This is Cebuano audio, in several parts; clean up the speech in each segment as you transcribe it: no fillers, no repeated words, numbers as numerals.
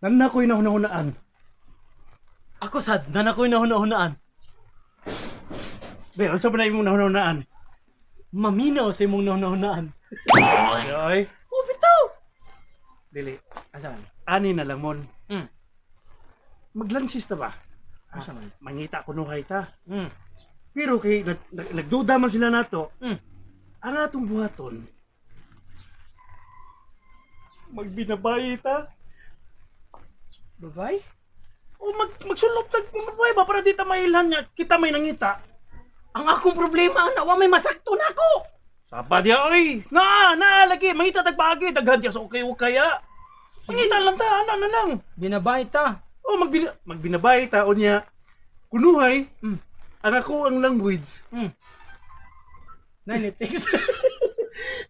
Nan ako'y nahunahunaan. Ako sad, nan ako'y nahunahunaan. Be, unsa ba na imong nahunahunaan? Maminaw sa imong nahunahunaan. Ay, Oh, bitaw! dili. Asa man? Ani na lang mon. Maglansis ta ba? Asa man? Mangita kunuhay ta. Pero kay nagduda man sila nato. Ang atong buhaton, magbinabay ta. Babay? O magsulop tag pamabay ba para di ta mailhan nga kita may nangita. Ang akong problema, ana, wa may masakto na ako! Saba diya oy. Na, na lagi mangita tag paagi daghan diya sa okay kaya. Mangita lang ta, ana na lang. Binabay ta. O magbinabay ta unya. Kunuhay. Ang ako ang language. Nine text.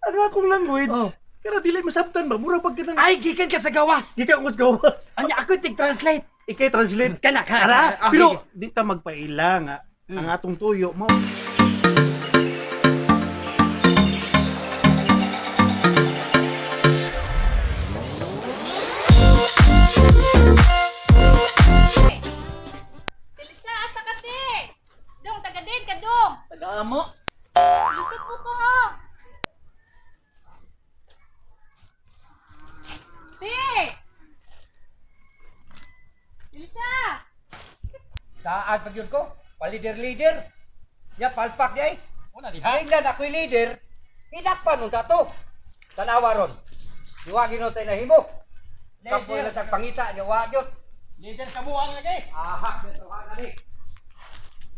Ang akong language. Oh. Pero dili masabtan ba mura pag kanang Ay, gikan ka sa gawas! gikan ko sa gawas. Anya, ako tig-translate. Ikay translate. Kana, kana. Ara, kana. Okay, pero okay. di ta magpaila nga ang atong tuyo mao. Elisa, asa ka te? Dong, taga din ka dong. Taga-amo. Lisod po ko ha. Te! Elisa! Saan pag yun ko? Pa-leader-leader. Ya, palpak di ay. Una diha. Tingnan ako'y leader. Hinakpan nun tato. Tanawa ron. Diwagin nun tayo nahimo. Kapoy lang tag pangita. Niya yun. Leader sa buwang lagi. Ahak. Sa ni.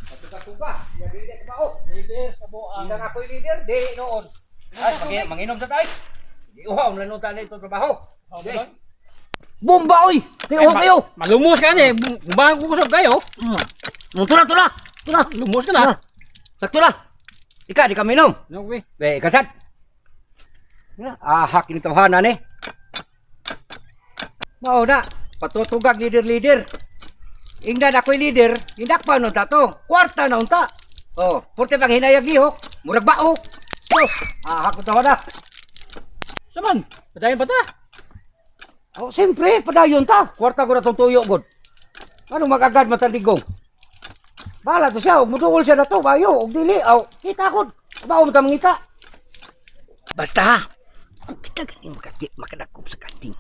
Patuka-tuka. Ya, leader ka ba? Oh. Leader sa buwang. Tingnan ako'y leader. Di noon. Ay, manginom sa tayo. Di uhaw na nun tayo itong trabaho. Di. Bomba oy! Kayo kayo! Malumos ka ni. Bumbahan ko kusog kayo. Tula, tula! Tula! Lumos ka na. Sakto na! Ika, di kami inom. No, we. Be, kasat. Ahak ini tawhana ni. Mao na, patutugag leader-leader. Ingdan ako'y leader, hindak pa nun ta to. Kwarta na unta. Oh, purte pang hinayag lihok, murag bao. Oh, ahak ko tawhana. Saman, padayon pa ta. Oh, siyempre, padayon ta. Kwarta ko na tong tuyo god. Ano magagad matandigong? Bahala to siya, og muduol siya na to, bayo, og dili, aw, kita ko. Bao mo ta mangita. Basta ha, kung kita gani makadakop sa kanding,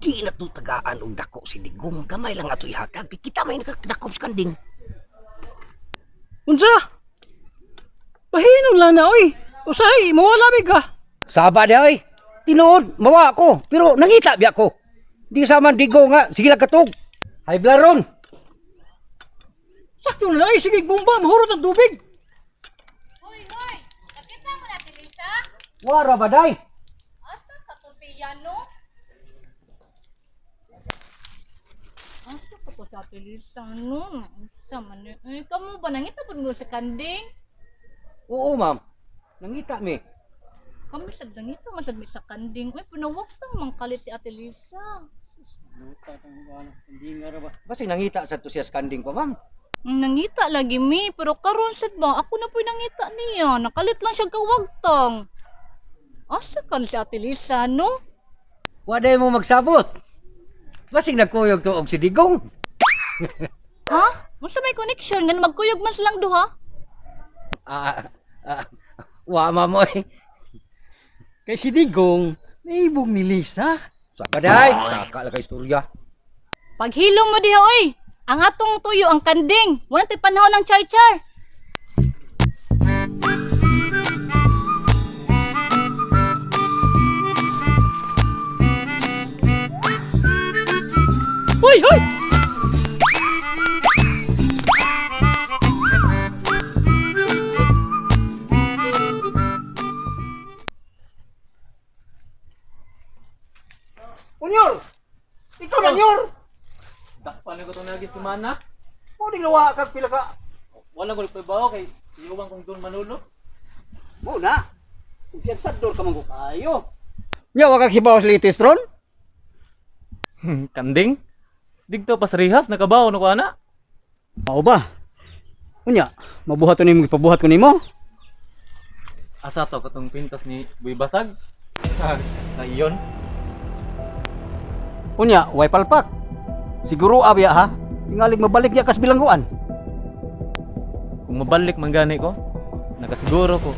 di na to tagaan og dako si Digong. Gamay lang ato ihatag. Kay kita may nakadakop sa kanding. Unsa? Pahinom lang na, oy. Usahay, mawala mig ka. Saba di ay. Tinuod, mawa ako, pero nangita biya ko. Di sa man digo nga, sige lang katog. Hay blaron. Sakto na, ay, sige, bumba, mahurot ang tubig. Hoy, hoy! Nakita mo na si Lisa? Wara ba day? Asa ka to siya, no? Asa ka to sa Ate Lisa, no? Unsa man ni? Eh, kamo ba nangita pud mo sa kanding? Oo, ma'am. Nangita mi. Kami sad nangita man sad mi sa kanding. Uy, pinawag tang mangkalit si Ate Lisa. Basta nangita sa to siya sa kanding pa, ma'am. Nangita lagi mi, pero karon sad ba ako na po'y nangita niya. Nakalit lang siya kawagtang. Asa kan si Ate Lisa, no? Wa day mo magsabot. Basig nagkuyog to og si Digong. Ha? Unsa may connection nga magkuyog man silang duha? Ah, ah, wa ma'am oy. Kay si Digong, naibog ni Lisa. Saka day, saka lang kay istorya. Paghilom mo diha oy. Ang atong tuyo ang kanding. Wala tay panahon ng char-char. Hoy, hoy! Unyor! Ikaw na, Nyor! Dakpan na ko itong naging semana. Mo di nawa kag pila ka. Wala ko nagpabaho kay iyuwang kong doon manulo. Mo na. Kumpiyansador ka man ko kayo. Nya wa kag hibaw sa latest ron? Kanding? Digto pas rihas, nakabaho na ko ana. Mao ba? Unya, mabuhat ko nimo ipabuhat ko nimo. Asa to katong pintas ni Buy Basag? Sa iyon. Unya, way palpak. Siguro abya ha. Tingalig mabalik niya kas bilangguan. Kung mabalik man gani ko, nakasiguro ko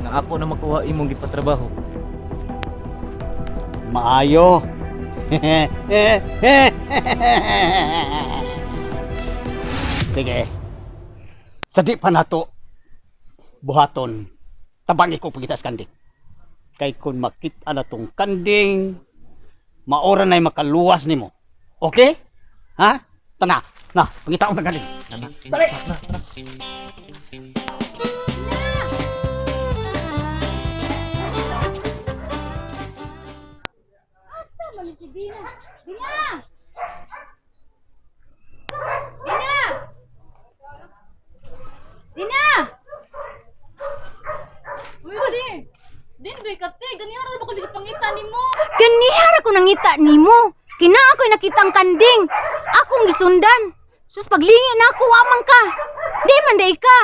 nga ako na makuha imong gipatrabaho. Maayo. Sige. Sa di pa nato buhaton, tabangi ko pagita sa kanding. Kay kung makita na tong kanding, maora na'y makaluwas nimo. Okay? Ha? Tana, na, pangita ko ng kanding. Dali! Asa man si Dina? Dina! Dina! Dina! Uy, di. Din, di ka, te. Ganihan ra ba ko pangita nimo? Ganihara ko nangita nimo. Kina ako'y nakita ang kanding. Akong gisundan. Sus paglingi na ako wa man ka. Di man day ka.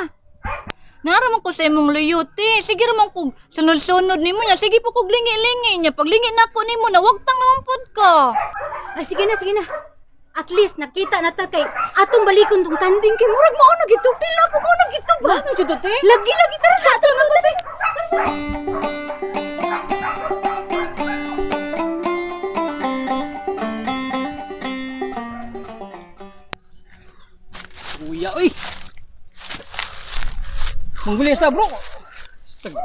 Nara man ko sa imong luyo, te. Sige ra man kog sunod-sunod nimo nya. Sige po kog lingi-lingi nya. Paglingi na ko nimo, nawagtang naman pod ka. Ay sige na, sige na. At least nakita na ta kay atong balikon tong kanding kay murag mao na gito. Feel ako mao na gito ba? Ano jud to, te? Lagi lagi tara sa ato na te. Kuya, uy! Manggulis na, bro!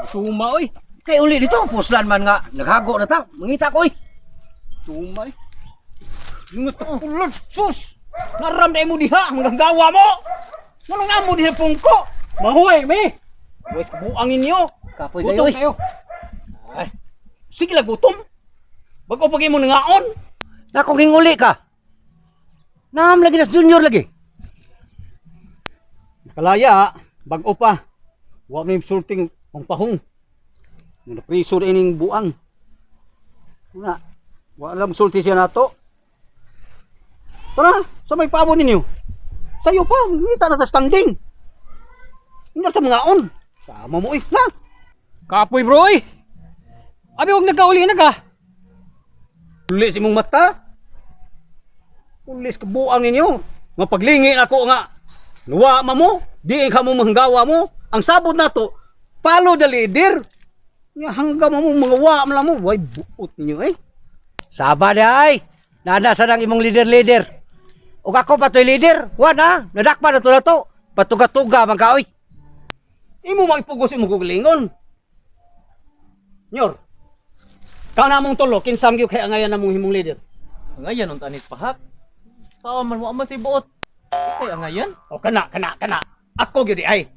Tuma, uy! Kay uli dito, puslan man nga. Naghago na ta. Mangita ko, oy. Tuma, eh. Nungot ka pulod, sus! Naram na mo diha, hanggang gawa mo! Manong amo diha pungko? Mahuway mi. Wes buang ninyo. Kapoy kayo, oy. Kayo. Ay, sige lang gutom. Bago pag imo nangaon. Nako uli ka. Naam lagi nas junior lagi. Kalaya, bago pa. Wa may sulting pang pahong. Nga priso na ining buang. Una, wa lang sulti siya nato. Tara, sa may paabot ninyo. Sayo pa, ngita na tas kanding. Hindi ta mangaon. Sama mo eh, na. Kapoy bro oy. Abi og nagkauli na ka. Ulis imong mata. Ulis ka buang ninyo. Nga paglingin ako nga. Luwa ma mo, di ka mo manggawa mo. Ang sabot nato, follow the leader. Nga hanggang mo mga wa man lang mo, way buot ninyo eh. Saba di ay. Nana sa nang imong leader-leader. Ug ako pa to'y leader. Wa na. Nadakpa na to na to. Patuga-tuga man ka, oy. Imo maipugos imong gugalingon. Nyor. Ka na mong tulo, kinsam gyud kay angayan namong himong leader. Angayan unta ni pahak. Sao man mo ama si buot. Kay angayan? O kana kana kana. Ako gyud di ay.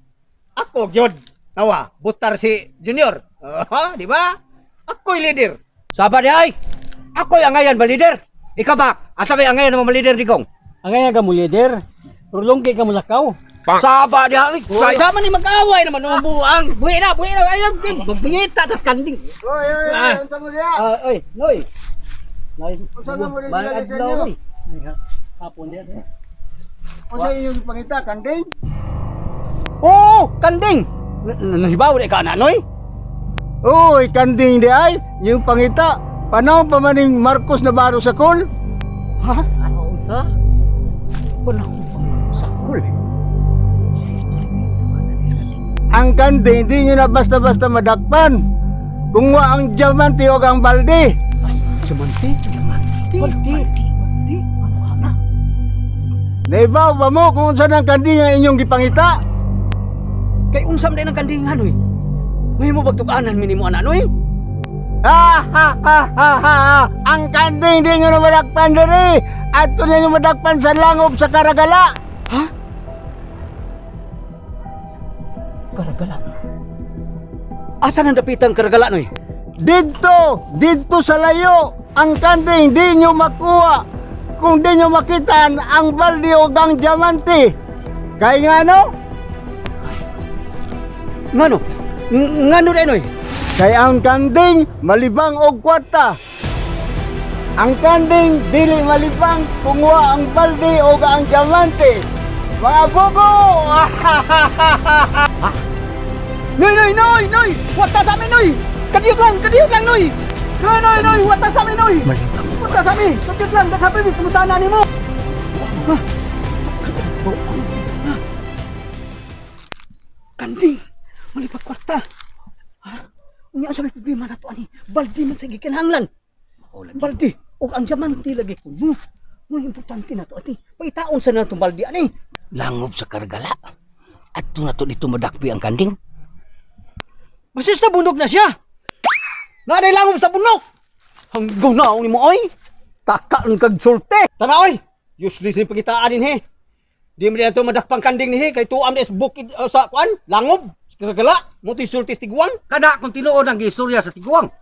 Ako gyud. Nawa, butar si Junior. Ha, di ba? Ako'y leader. Saba di ay. Ako'y angayan ba leader? Ikaw ba? Asa may angayan mo leader digong? Angay ka mo leader. Pero lunggi ka mo lakaw. Saba di ay. Uy, tama ni mag-away naman ng buang. Buhi na, buhi na. Ayun, magpangita tas kanding. Oy, oy, Ah. oy, unsa mo diha? Ah, oy, Noy. Noy. Unsa na mo May dila sa adlaw, inyo? oy. Hapon diyan. Unsa inyong pangita kanding? Oo, kanding. Nasibaw na ka na, Noy. Oy, kanding di ay, yung pangita. Panahon pa man ning Marcos Navarro sa kol. Ha? Ano unsa? Panahon pa sa kul. Ang kanding di nyo na basta-basta madakpan. Kung wa ang diamante o ang balde. Diamante, diamante. Balde. Naibaw ba mo kung unsa ng kanding ang inyong gipangita? Kay unsam din ang kandingan, oy. Ngayon mo bagtug-anan minimo ana, Noy. Ha ha ha ha ha ha. Ang kanding di nyo na madakpan diri. Ato na nyo madakpan sa langob sa Karagala. Ha? Karagala. Asa nang dapitang karagala, Noy? Didto, didto sa layo, ang kanding di nyo makuha. Kung di nyo makitaan ang balde o ang diamante. Kaya nga ano? Ngano? Ngano din, Noy? Kay ang kanding malibang og kwarta. Ang kanding dili malibang kung wa ang balde o ang diamante. Mga bugo! Noy, Noy, Noy, Noy! Wata sa amin, Noy! Kadiyot lang, Noy! Noy, Noy, Noy! Wata sa amin, Noy! Wata sa mi. Sakit lang, daghan pa mi pangutana nimo. Ha? Ha? Kanding, malibag kwarta. Ha? Unya sa may problema na to ani. Baldi man sa gikinahanglan. Baldi ug ang diamante lagi kuno. Mo importante na to ati. Pagitaon sa na tong baldi ani. Langob sa kargala. Adto na to dito madakpi ang kanding. Basta sa bundok na siya. Naday langob sa bundok. Hanggaw na ni mo oy. Taka ang kagsulte. Tara oy. Useless ni pagitaan din he. Di mo to madakpang kanding ni he kay tuam des bukid sa kuan langob sa kargala. Mo to'y sulti sa tiguang. Kada kung tinuod ang giistorya sa tiguang.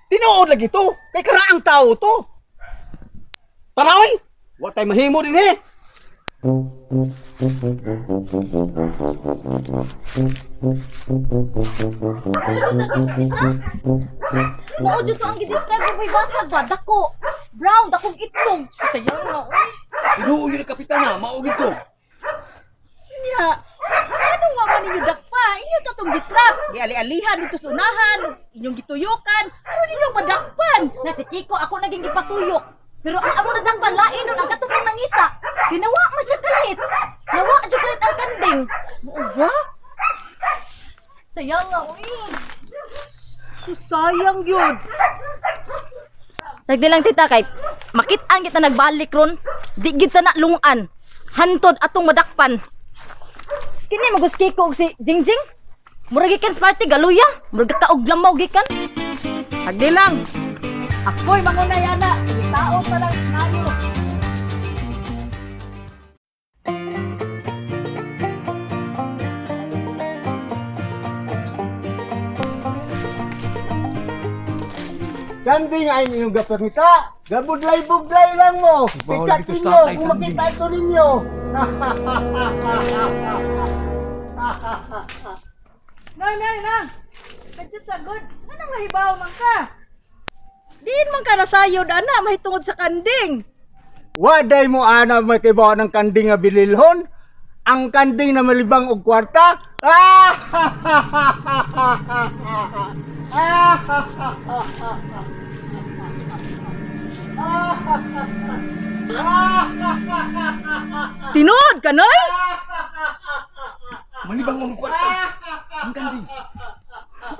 Tinuod lagi to. Kay karaang tao to. Tara oy. Wa tay mahimo din he. Mao jud to ang gi-describe ni Boy Basag ba? Dako. Brown, dakong itlog. Sayang nga oy. Tinuod yun ang kapitana, mao gid to. Nya, ano nga man ninyo dakpa? Inyo to tong gitrap. Giali-alihan dito sa unahan, inyong gituyukan. Ano ninyong madakpan? Na si Kiko ako naging gipatuyok. Pero ang amo nadakpan lain nun ang katong nangita. Ginawa man siya kalit. Nawa jud kalit ang kanding. Mao ba? Sayang nga oy. Sayang yun. Sagdi lang tita kay makit-an kita nagbalik ron. Di gid ta na lungan. Hantod atong madakpan. Kini maguski ko og si Jingjing. Murag gikan sa party galuya. Murag ka og lamaw gikan. Sagdi lang. Ako'y mangunay ana. Tao pa lang tayo. Kanding ay inyong gapangita. Gabudlay-budlay lang mo. Pikat ninyo kung makita ito ninyo. Nay, nay, nay. Kadyo sagod. Anong nahibaw man ka? Diin man ka nasayod ana mahitungod sa kanding. Waday mo ana may kibaw ng kanding nga bililhon. Ang kanding na malibang og kwarta. Tinuod ka, Noy? Malibang og kwarta. Ang kanding.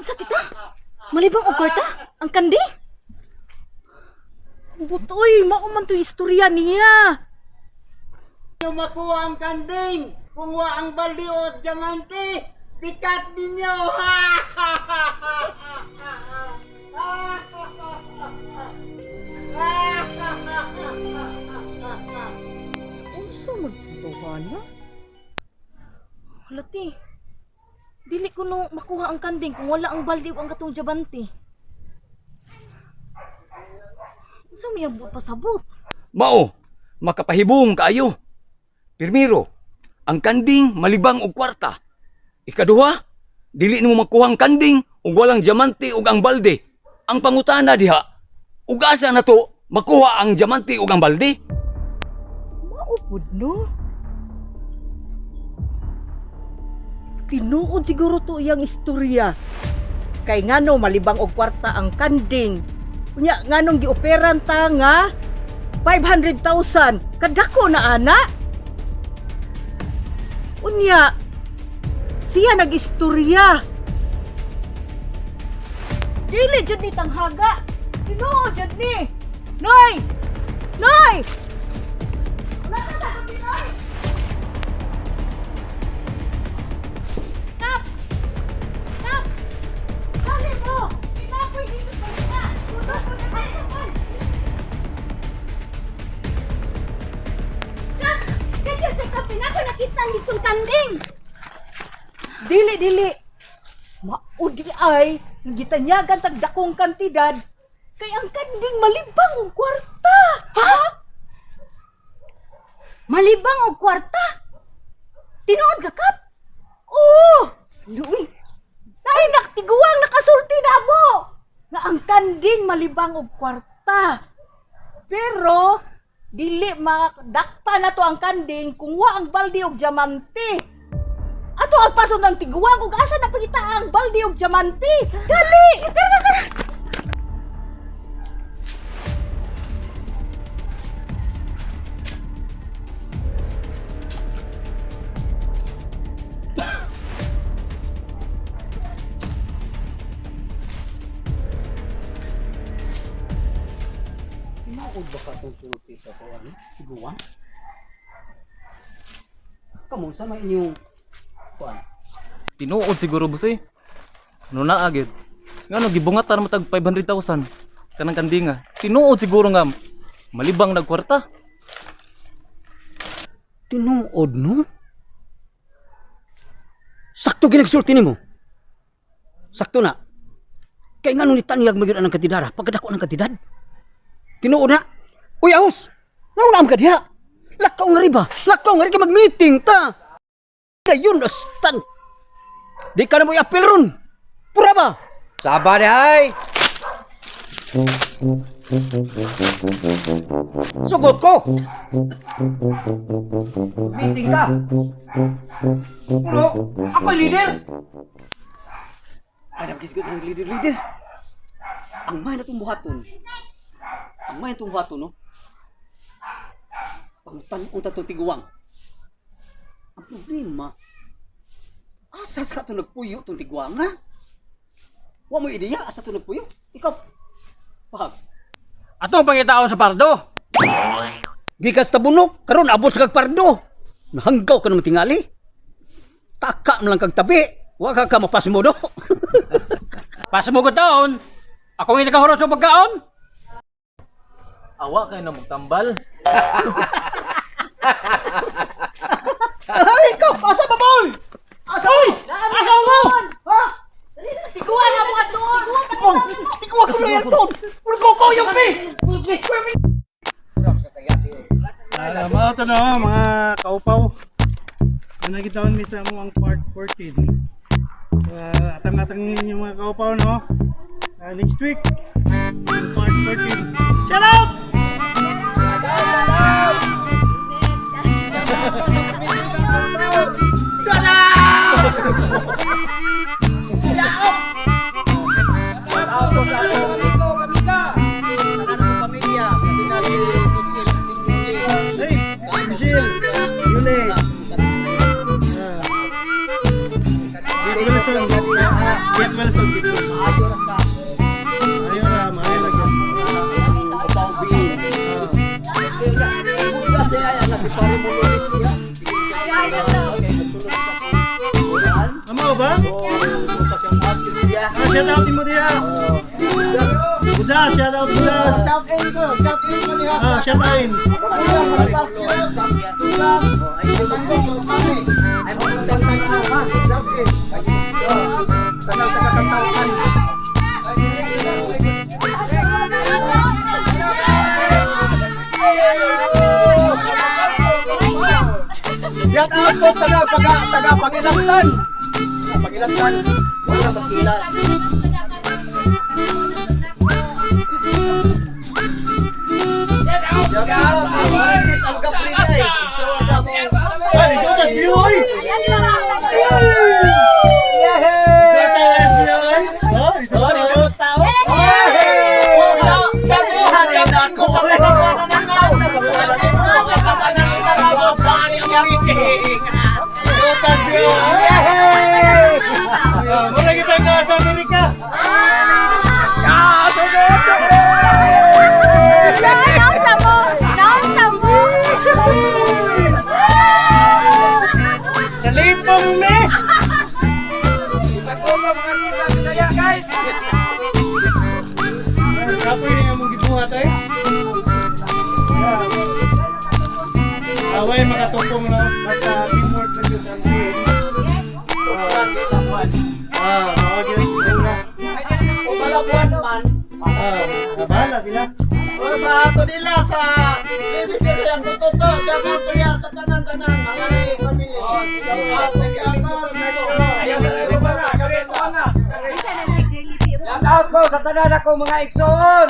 Unsa tita? Malibang og kwarta? Ang kandi? Butoy, mao man to'y istorya niya. Yung makuha ang kanding, kung wa ang baldi o diamante, pikat ninyo. Unsa magtuhan na? Hala ti. Dili ko no makuha ang kanding kung wala ang baldi ug ang katong diamante. Unsa may abot pasabot? Mao, makapahibong kaayo. Primero, ang kanding malibang og kwarta. Ikaduha, dili nimo makuha ang kanding ug walang diamante ug ang balde. Ang pangutana diha, ug asa na to makuha ang diamante ug ang balde? Mao pud no. Tinuod siguro to iyang istorya. Kay ngano malibang og kwarta ang kanding. Unya nganong gioperan ta nga 500,000 kadako na ana. Unya siya nag-istorya. Dili jud ni tanghaga. Tinuod jud ni. Noy! Noy! Wala ka sa gabi, Noy! Kap! Kap! Dali mo! Pinapoy dito sa mga! Tutok mo na kayo! Kap! Kadyo sa kap! Pinakoy nakita ang ditong kanding! Dili, dili. Maudi ay, gitanyagan tag dakong kantidad, kay ang kanding malibang og kwarta. Ha? Malibang og kwarta? Tinuod ka, Kap? Oo! Luy! Ay, naktiguang nakasulti na mo! Na ang kanding malibang og kwarta. Pero, dili makadakpa na to ang kanding kung wa ang balde og diamante. Ato ang paso ng tiguang ug asa na pangita ang balde og diamante. Dali! Tara, tara! Tinuod ba ka itong sulti sa kuan? Tiguang? Kamo sa may inyong kuan? Tinuod siguro boss eh. Ano na agad? Ngano gibungatan mo tag 500,000 kanang kandinga. Tinuod siguro nga malibang nagkwarta. Tinuod no? Sakto ginagsulti nimo. Sakto na. Kay ngano ni tanyag magyud anang kantidara pagkadako ng kantidad. Tinuod na. Uy, ahos. Ngano naam ka diha? Lakaw nga riba. Lakaw nga ri ka mag-meeting ta. Dayon astan. Di ka na mo i-appeal ron. Pura ba? Saba di ay. Sugot ko. Meeting ka. Pero ako leader. Ay, naman ng leader leader. Ang may natong buhaton. Ang may natong buhaton, no? Pangutan-on ta tong tiguang. Ang problema, asa sa itong nagpuyo itong tiguang, ha? Wa mo ideya, asa itong nagpuyo? Ikaw, pahag. Atong pangitaon sa pardo. Gikas tabunok, karon abot sa kag pardo. Nahanggaw ka naman tingali. Taka mo lang kag tabi. Wa ka ka mapasmodo. Pasmo ko taon. Ako ang nakahurot sa pagkaon. Awa kay na magtambal. Ay, ikaw, asa ba boy? Asa? Uy! Asa mo? Ha? Tiguan na mo ato. Tiguang! Tiguang ko na yan to! Ko yung pi! Mao to no, mga kaupaw. Nagitaon mi sa mo ang part 14. So, atang-atang ninyo mga kaupaw no. Next week, ang part 14. Shout out! Hey, Michelle, Yule. Get well soon. Get well soon. Get well soon. Ayaw ra, maayo lang yun. Amo ba? Shout out mo diya. Budas, shout out Budas. Shout in ko, shout in ko niya. Shout out. Shout out ko taga taga taga Pagilaktan. Pagilaktan. Wala bakila. Shout out Marites ang Gabriel. Dito tas view oy. Yehey! Dito tas view oy. Oh, dito ta. Dito tas view oy. Mura kita ka sa Amerika. Naunsa mo? Naunsa mo? Sa lipong me. Kapoy na yung mong gibuhat ay. Away makatupong no. Basta teamwork na yun ang team. Mao gyud. Bahala sila. Sa ato nila sa libig nila yung tuto, shout out niya sa tanan-tanan mga ni pamilya. Shout out ko sa tanan ako mga igsoon.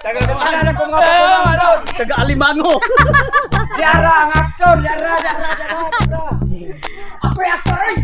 Taga tanan ako mga pagkumangkon. Taga Alimango! Diara ang aktor, diara, diara, diara, diara. Ako'y aktor ay.